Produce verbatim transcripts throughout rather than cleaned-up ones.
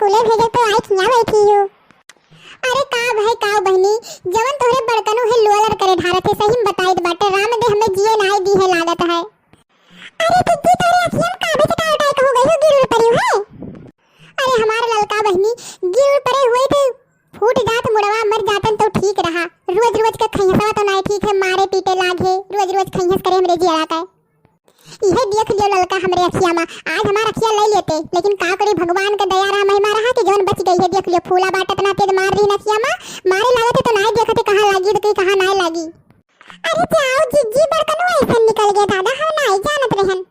कुले भेजे तो आई खिया बैठी हो। अरे का भाई का बहिनी, जवन तोहरे बड़कनू है लोलर करे ढारत है, सही में बताइत बाटे, राम दे हमें जिए नाई दी है लागत है। अरे जिज्जी तोरे अखियन का भी चटाव टाइप हो गई हो, गिर उड़ पड़ी है। अरे हमार ललका बहिनी, गिर उड़ पड़े हुए थे, फूट जात मुड़वा मर जातन तो ठीक रहा। रोज रोज के खैहसवा तो नाय ठीक है, मारे पीटे लागे, रोज रोज खैहस करे हमरे जियरा का। इहे देख लियो ललका हमरे अखिया मा, आज हमार अखिया ले लेते, लेकिन का करी भगवान के दया रहा महिमा रहा कि जौन बच गई है। देख लियो फूला बाटे इतना तेज मार रही अखिया मा, मारे लागते तो नाय देखते कहाँ लागी तो कहीं कहाँ नाय लागी। अरे जाओ जिज्जी, बड़कनू ऐसन निकल गया दादा, हम नाई जानत रहन।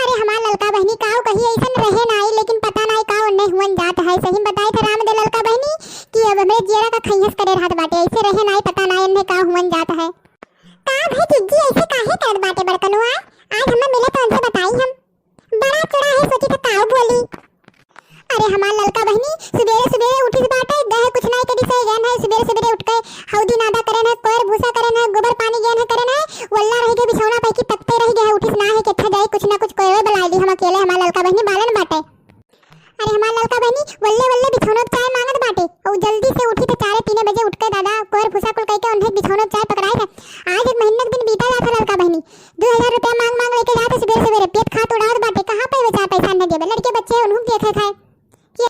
अरे हमार ललका बहिनी काव कही ऐसन रहे नाई, लेकिन पता नाई का उन्हें हुअन जात है। सही में बताई थे राम दे ललका बहिनी कि अब हमरे जियरा का खैहस करे रहत बाटे, ऐसे रहे नाई, पता नाई उन्हें का हुअन जात है। का भाई जिज्जी ऐसे काहे करत बाटे बड़कनू, आज हमें मिले तो उनसे बताई हम। बड़ा चुड़ा है, सोची था काव बोली। अरे हमार ललका बहिनी सुबेरे सुबेरे उठिस बाटे, गए कुछ नाई करी से गए है, सुबेरे सुबेरे उठ के हौदी नादा करे है, कोयर भूसा करे है, गोबर पानी गए है करे है, वल्ला रह गए बिछौना पैकी तकते रह गए है, उठिस ना है कि अच्छा जाए कुछ ना कुछ कोयवे बुलाए दी, हम अकेले हमार ललका बहिनी बालन बाटे। अरे हमार ललका बहिनी वल्ले वल्ले बिछौना चाय मांगत बाटे, और जल्दी से उठी तो चारे तीने बजे उठ के दादा कोयर भूसा कुल कह के उन्हें बिछौना चाय पकड़ाए थे। आज एक महीना के दिन बीता जाता ललका बहिनी, दो हजार रुपया मांग मांग लेके जाते सुबेरे सुबेरे, पेट खात उड़ावत बाटे, कहाँ पे वो चार पैसा न देवे, लड़के बच्चे उन्हों देखे खाए। ये,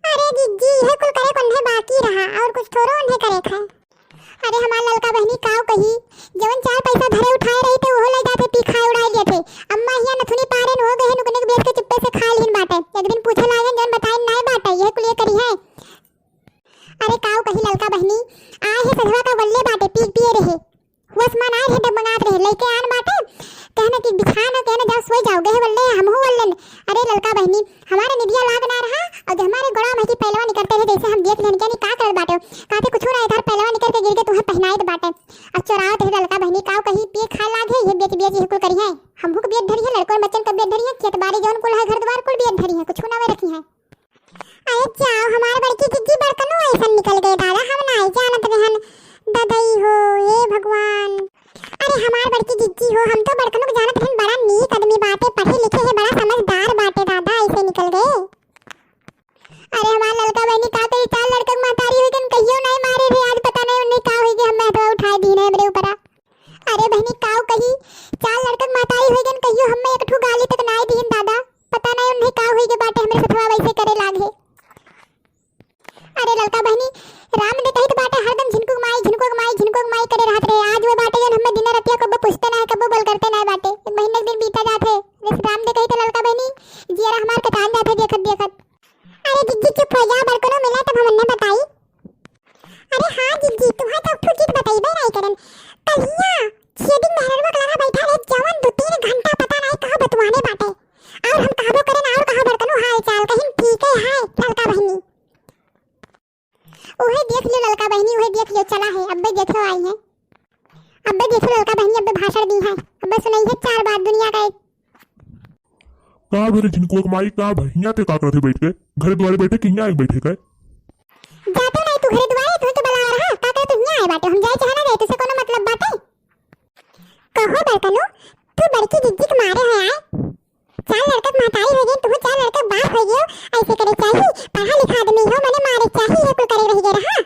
अरे जिज्जी, ये कुल करे कोन्हे बाकी रहा, और कुछ थोड़ो उन्हें करे खाए। अरे हमार ललका बहिनी काव कही, जवन चार पैसा धरे उठाए रही थे, वो ले जाते पी खाए उड़ाए लिए थे। अम्मा हिया नथुनी पारे न हो गए, नुकनिक बेच के चुप्पे से खा लीन बाटे। एक दिन पूछे लागे, जवन बताए नाय बाटे, ये कुल ये करी है। अरे काव कही ललका बहिनी, आए है सधवा का वल्ले बाटे, पी पिए रहे। हुआ सामान आए रहे, डगमगात रहे, लइके आन बाटे, कहना कि बिछान, कहना जाओ सोई जाओ, गए वल्ले, हमहू वल्लन। अरे ललका बहिनी, हमारे निदिया लाग ना रहा, और जो हमारे गोड़ा में की पहलवा निकलते रहे, जैसे हम देख लेन, क्या नहीं का करत बाटे, कहते कुछ रहा इधर पहलवा निकल के गिर के तुम्हें पहनाइत बाटे। अब चोरावत रहे ललका बहिनी, काव कही पिए खाए लाग है, ये बेच बेच ये कुल करी है, हमहू के बेच धरी है, लड़कों बच्चन का बेच धरी है, खेत बाड़ी जौन कुल है, घर द्वार कुल बेच धरी है, कुछ ना में रखी है। अरे जाओ, हमार बड़की जिज्जी बड़कनू ऐसन निकल गए दादा, हम नाई जानत रहन। ददई हो, हे भगवान। अरे हमार बड़की जिज्जी हो, हम तो बड़कनू के जानत रहन, बड़ा नीक आदमी बाटे, पढ़े लिखे है, बड़ा समझदार बाटे दादा, ऐसे निकल गए। अरे हमार ललका बहिनी का कही, चार लड़कन महतारी हुई गन, कहियो नाई मारे रहे, आज पता नहीं उन्हें का हुई गए, हम महतवा उठाए दीन है हमरे ऊपरा। अरे बहिनी काव कही, चार लड़कन महतारी हुई गन, कहियो हमें एक ठू गाली तक नाई दीन दादा। पता नहीं उन्हें का हुई के बाटे हमरे सथवा वैसे करे लाग है। अरे ललका बहिनी, राम दे कहित बाटे हरदम झिनकुक माई, झिनकुक माई, झिनकुक माई करे रहत रहे। आज वो बाटे जौन हमें दिन रतिया कब्बो पूछते ना है, कब्बो बोल करते ना बाटे। एक महीने के दिन बीता जात है, जैसे राम दे कहित ललका बहिनी, जियरा हमार कटान जात है देखत देखत। अरे जिज्जी चुप हो जा, बड़कनो मिला तब हम उन्हें बताई। अरे हाँ जिज्जी, तुहा तो ठू चीज बताइबे नहीं करन। कलिया छेदिन मेहररुआ के लगा बैठा रहे, जवन दो तीन घंटा पता नहीं कहाँ बतुआने बाटे। और हम कहबो करन और कहाँ बड़कनो हाल चाल, कहिन ठीक है, है ललका बहिनी। उहे देख लियो ललका बहिनी, उहे देख लियो, चला है, अब्बे देख लो आई है, अब्बे देख लो ललका बहिनी, अब्बे भाषण दी है, अब्बे सुनाई है चार बात दुनिया का एक। का भरे झिनकुआ के माई, का भरे हियाँ ते का करत है बैठ के? घरे दुआरे बैठे कि हियाँ आके बैठे का? जाते नहीं तू घरे दुआरे, तू तो बला रहा, का करे तू हियाँ आए बाटे? हम जाए चाहे ना जाए, तुझसे कोनो मतलब बाटे? कहो बड़कनो, तू बड़की जिज्जी के मारे हो आए? चार लड़का के महतारी हो गई, तू चार लड़का के बाप हो गयो, ऐसे करे चाहिए? पढ़ा लिखा आदमी हो, मने मारे चाहिए, ये कुल करे रह गए रहा।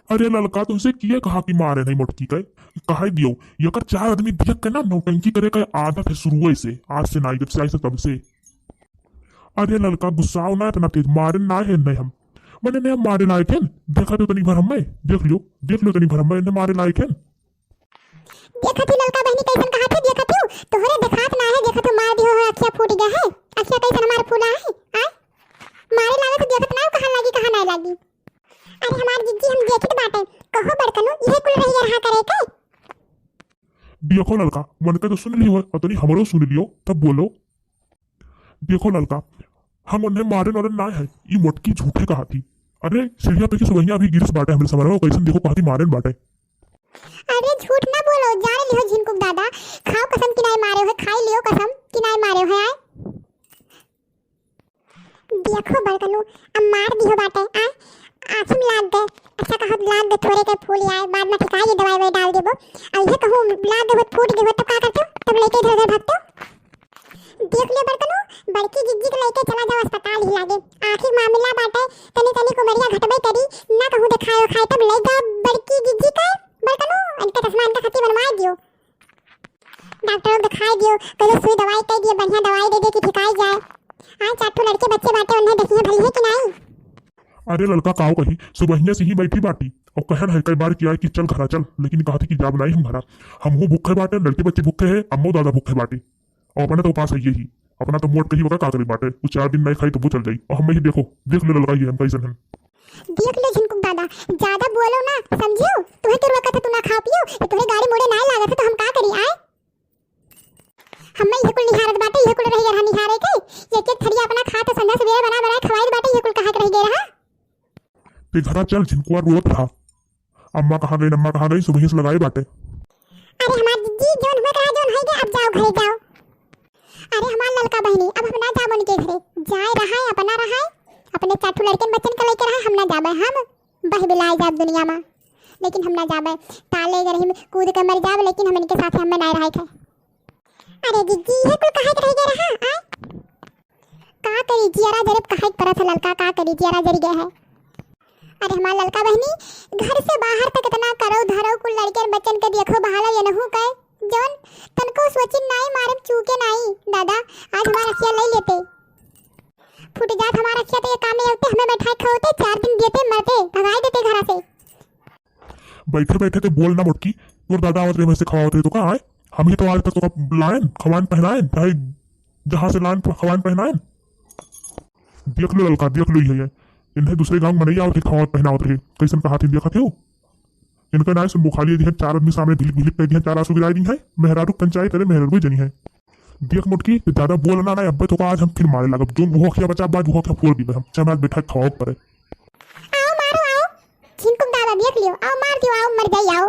अरे ललका, तुमसे किए कहा कि मारे नहीं मोटकी के? कहे दियो, यकर चार आदमी देख के ना नौटंकी करे का आदत है शुरुए से, आज से नाई, जब से आई से तब से। अरे ललका, गुस्साओ ना इतना तेज, मारे ना है नहीं हम। मने नहीं हम मारे ना आए थे, देखा तो तनी भर हमें, देख लियो, देख लियो तनी भर हमें, इन्हें मारे ना आए थे। देखा थी ललका बहिनी कैसन कहा थे, देखा थी, तोहरे देखात ना है, देखा तो मार दियो है, अखिया फूट गया है, अखिया कैसन हमार फूला है, आए? मारे लागे तो देखत ना, कहाँ लागी, कहाँ ना लागी। अरे हमार जिज्जी हम देखत बाटे, कहो बड़कनो, इहे कुल रहिया रहा करे के। देखो ललका, मन के तो सुन लियो, और तनी हमरो सुन लियो, तब बोलो। देखो ललका, हम उन्हें मारे वाले ना है, ई मोटकी झूठे कहा थी। अरे सीढ़िया पे की सुबहिया अभी गिरस बाटे हमरे समरवा, कैसन देखो कहा थी मारे बाटे। अरे झूठ ना बोलो, जान लिहो झिनकुक दादा, खाओ कसम कि नाय मारे हो, खाई लियो कसम कि नाय मारे हो, आए। देखो बड़कनू, अब मार दिहो बाटे, आ, आँखी में लाग गए। अच्छा कहो लाग गए, थोड़े के फूल आए, बाद में ठिकाई ये दवाई ववाई डाल देबो। अब ये कहूँ लाग गए हो, फूट गए हो, तब का करते हो? तब लेके इधर उधर भागते हो? देख लियो बड़कनू, बड़की जिज्जी के लेके चला जाओ अस्पताल ही लागे, आँख डॉक्टर लोग दिखाई दियो, कहियो सुई दवाई कइ दिए, बढ़िया दवाई दे दे कि ठिकाई जाए। हाँ, चार ठो लड़के बच्चे बाटे, उन्हें देखिए भली है कि नहीं? अरे ललका काव कही, सुबहिया से ही बैठी बाटी और कहन है कई बार किया कि चल घरा चल, लेकिन कहत है कि जाब नाई हम घरा। हमहू भूखे बाटे, लड़के बच्चे भूखे है, अम्मो दादा भूखे बाटे। और अपना तो उपास है यही, अपना तो मोट कही बका का करी बाटे, वो चार दिन नाई खाई तो वो चल जाई। और हम ही देखो, देख लो ललका ये हम कैसन हन। देख लो झिनकुक दादा, ज्यादा बोलो ना, समझियो? तुहे तो रोकत है, तू ना खाओ पियो, ये तुहे गाड़ी मोड़े नाई लागत है तो हम का करी आए? हम्मे इहे कुल निहारत बाटे, इहे कुल रहि गए रहा निहारे के। एक एक थरिया अपना खात संझा सवेरे बना बनाए खवाइत बाटे, इहे कुल कहा के रहि गए रहा। ते घरा चल, झिनकुआ रोत रहा। अम्मा कहाँ गई, अम्मा कहाँ गई, सुबह से लगाए बाटे। अरे हमार जिज्जी, जौन हुए कहा, जौन है गए, अब जाओ घरे जाओ। अरे हमार ललका बहिनी, अब हम ना जाब उनके घरे। जाए रहा है, अपना रहा है, अपने चार ठो लड़कन बच्चन के लेके रहा है, हम ना जाबे, हम बह बिलाए जाब दुनिया में, लेकिन हम ना जाबे। ताले अगर हम कूद के मर जाब, लेकिन हम इनके साथ हमें ना रहे थे। अरे जिज्जी, ये कुल काहे के रह गए रहा, आय? का करी, जियरा जरे काहे के परत है ललका, का करी, जियरा जरी गए है। अरे हमार ललका बहिनी, घर से बाहर तक इतना करो धरो, कुल लड़के बच्चन के देखो, बहाला ये नहू के, जौन तनको सोचिन नाई, मारे में चूके नाई, दादा, आज हमार अखिया ले लेते। फूट जात हमार अखिया तो ये काम में होते, हमें बैठाए खवाते, चार दिन देते, मरते, भगाए देते घरा से। बैठे बैठे ते बोल ना मोटकी, तोर दादा आवत रहे, वैसे खवावत रहे तो का आए? हम ही तो आज तक तो लायन, खवान पहनायन, चाहे जहाँ से लायन, खवान पहनायन। देख लो ललका, देख लो ये, इन्हें दूसरे गाँव में नहीं आवत रहे, खवावत पहनावत रहे, कैसन कहा थी, देखत हो? इनका नाई सुनबो, खाली दिहन चार आदमी सामने भिलिक भिलिक कह दिहन, चार आंसू गिराई दी है, मेहरारू पंचायत, अरे मेहरारू जनी है। देख मोटकी, तू ज्यादा बोल ना, ना अब्बे तो का आज हम फिर मारे लागब, जो वो अखिया बचा, बाज वो अखिया फोड़ दी हम, चाहे आज बैठा खवाओ पड़े। आओ मारो, आओ, झिनकुक दादा देख लियो, आओ मार दियो, आओ मर जाई, आओ।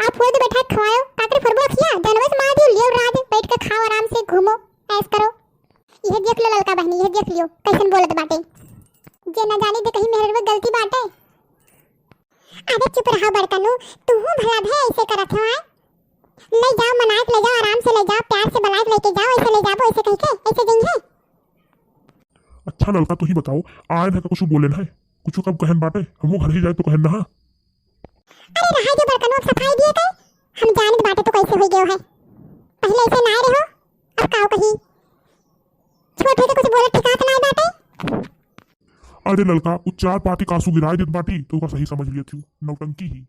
आओ फोड़ दे, बैठा खवाओ, काकरे फरबो अखिया, जानवर से मार दियो, लियो राज, बैठ के खाओ, आराम से घूमो, ऐश करो। यह देख लो ललका बहिनी, यह देख लियो, कैसन बोलत बाटे। जे ना जानी दे कहीं मेहरवे गलती बाटे। अरे चुप रहा बड़कनू, तू भला भे ऐसे करत हो, आय? ले जाओ, मनाए के ले जाओ, आराम से ले जाओ, प्यार से बुलाए के लेके जाओ, ऐसे ले जाबो, ऐसे कह के, ऐसे गई है। अच्छा ललका, तू ही बताओ, आयन है का कुछ बोलेन है? कुछ कब कहन बाटे? हमहू घर ही जाए तो कहन ना। अरे रहा दे बड़कनू, अब सफाई दिए के, हम जानत बाटे तो कैसे हो गयो है। पहले ऐसे ना रहो, अब काओ कही। छोट है तो कुछ बोले ठिकात ना बाटे। अरे ललका, उ चार पाती कासू गिराए देत बाटी, तो ओका सही समझ लिया थी, नौटंकी ही।